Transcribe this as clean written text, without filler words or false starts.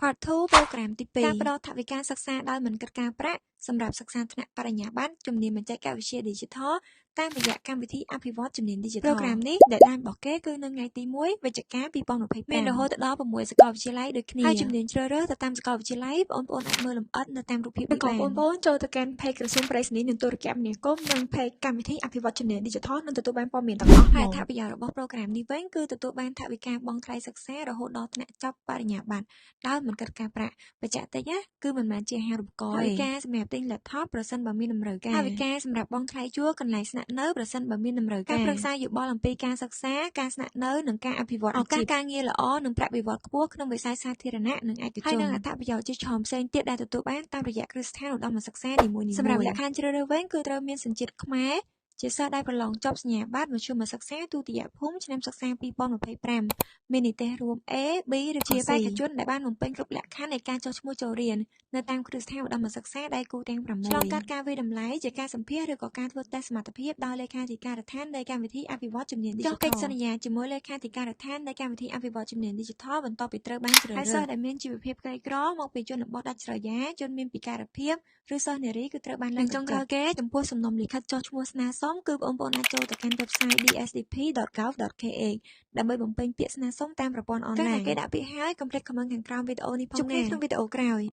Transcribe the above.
Part 2 Program ទី2ការផ្ដល់ថវិកាសិក្សាដោយមិនគិតការប្រាក់សម្រាប់សិក្សាថ្នាក់បរិញ្ញាបត្រជំនាញបច្ចេកវិទ្យា Digital តាមរយៈកម្មវិធីអភិវឌ្ឍជំនាញ Digital Program នេះ deadline របស់គេគឺនៅថ្ងៃទី1វិច្ឆិកា2025មានរហូតដល់6សាកលវិទ្យាល័យដូចគ្នាហើយជំនាញជ្រើសរើសទៅតាមសាកលវិទ្យាល័យបងប្អូនអាចមើលលម្អិតនៅតាមរូបភាពនេះបាន បងប្អូនចូលទៅកាន់ page ក្រសួងប្រៃសណីនិងទូរគមនាគមន៍និង page កម្មវិធីអភិវឌ្ឍជំនាញ Digital នឹងទទួលបានព័ត៌មានទាំងអស់ ហើយអត្ថប្រយោជន៍របស់ program នេះវិញគឺទទួលបានថវិកាបង់ថ្លៃសិក្សារហូតដល់ថ្នាក់ចប់បរិញ្ញាបត្រដោយមិនគិតការប្រាក់បញ្ជាក់តិចណាគឺមិនមែនជាអាហារូបករណ៍ទេថវិកាសម្រាប់ទិញ laptop ប្រសិនបើមានតម្រូវការថវិកាសម្រាប់បង់ថ្លៃជួលកន្លែងស្នាក់នៅប្រសិនបើមានតម្រូវការការប្រឹក្សាយោបល់អំពីការសិក្សាការស្នាក់នៅនិងការអភិវឌ្ឍឱកាសការងារល្អនិងប្រាក់បៀវត្សខ្ពស់ក្នុងវិស័យសាធារណៈនិងឯកជនហើយនិងអត្ថប្រយោជន៍ជាច្រើនផ្សេងទៀតដែលទទួលបានតាមរយៈគ្រឹះស្ថានឧត្តមសិក្សានីមួយៗសម្រាប់លក្ខខណ្ឌជ្រើសរើសវិញគឺត្រូវមានសញ្ជាតិខ្មែរជាសិស្សដែលប្រឡងជាប់សញ្ញាបត្រមធ្យមសិក្សាទុតិយភូមិឆ្នាំសិក្សា2025មាននិទ្ទេសរួម A B ឬជាបេក្ខជនដែលបានបំពេញគ្រប់លក្ខខណ្ឌនៃការចុះឈ្មោះចូលរៀននៅតាមគ្រឹះស្ថានឧត្តមសិក្សាដៃគូទាំង6ឆ្លងកាត់ការវាយតម្លៃជាការសម្ភាសឬក៏ការធ្វើតេស្តសមត្ថភាពដោយលេខាធិការដ្ឋាននៃកម្មវិធីអភិវឌ្ឍជំនាញ Digital ចុះកិច្ចសន្យាជាមួយលេខាធិការដ្ឋាននៃកម្មវិធីអភិវឌ្ឍជំនាញ Digital បន្ទាប់ពីត្រូវបានជ្រើសរើសហើយសិស្សដែលមានជីវភាពក្រីក្រមកពីជនបទដាច់ស្រយាលជនមានពិការភាពឬសិស្សនារីគឺត្រូវបានលើកចុងក្រោយគេចំពោះសំណុំលិខិតចុះឈ្មោះស្នើសុំគឺបងប្អូនអាចចូលទៅកាន់ website dsdp.gov.kh ដើម្បីបំពេញពាក្យស្នើសុំតាមប្រព័ន្ធអនឡាញគេដាក់ពាក្យហើយកុំភ្លេច comment ខាងក្រោមវីដេអូនេះផងណាជួបគ្នាក្នុងវីដេអូក្រោយ។